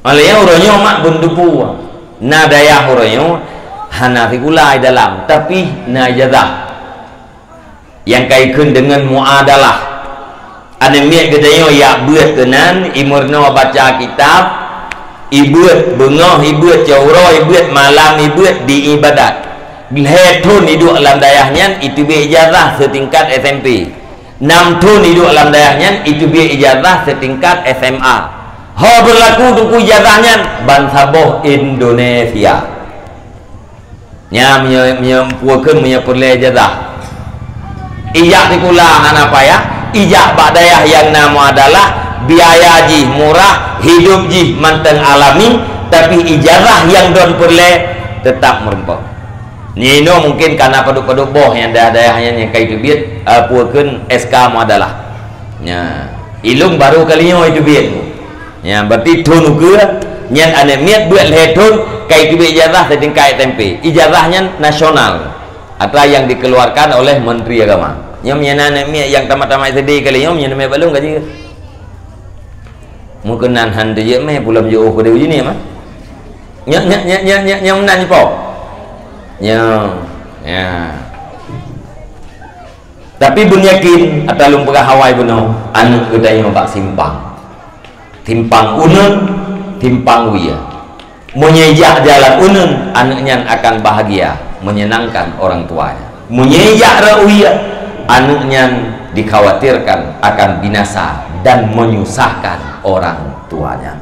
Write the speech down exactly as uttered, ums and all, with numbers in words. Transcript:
Oleh nyan uroe nyoe mak beuntupu. Na dayah uroe nyoe hana sikula di dalam, tapi na ijazah. Nyang ka ikheun deungon muadalah. Aneuk miet geutanyoe jak beuet keunan, imeurunoe baca kitab, ibeuet beungoh, ibeuet cot uroe, ibeuet malam, ibeuet di ibadat. Lhèe thon iduek lam dayah nyan, iteubiet ijazah seutingkat S M P. Nam thon iduek lam dayah nyan, iteubiet ijazah seutingkat S M A. Ho beurlaku teungku ijazah nyan, bansaboh Indonesia. Nyan meunyoe, meunyoe peue kheun meunyoe peureulèe ijazah. Ijak sikula hana payah, ijak bak dayah nyang na muadalah, biaya jih murah, hidup jih mantong alami, tapi ijazah nyang don peureulèe teutap meurumpok. Nyoe inoe mungken ka na padub-padub boh nyang dayah-dayah nyan nyang ka iteubiet, eh, peue kheun S K muadalah. Nya, ilôn barô kali nyoe iteubiet. Nya, berarti thon ukeue nyan aneuk miet beuet lhèe thon ka iteubiet ijazah seutingkat S M P. Ijazah nyan nasional, atra nyang dikeluarkan oleh Menteri Agama. Nyoe meunyoe na aneuk miet nyang tamat-tamat S D kali nyoe, meunyoe na mé bak lôn ka jeuet. Meukeunong han teujeuet mé, pulang jeuet oh keudéh uji ni mah. Nyak, nyak, nyak, nyak, nyak, nyang meunan jipo. Nya, nya. Tapi beunyakin, ata lôn peugah awai bunoe, aneuk geutanyoe bak simpang. Timpang uneun, timpang wie. Meunyoe ijak jalan uneun, aneuk nyan akan bahagia, menyenangkan orang tuanya. Meunyoe ijak rot wie, aneuk nyan dikhawatirkan akan binasa dan menyusahkan orang tuanya.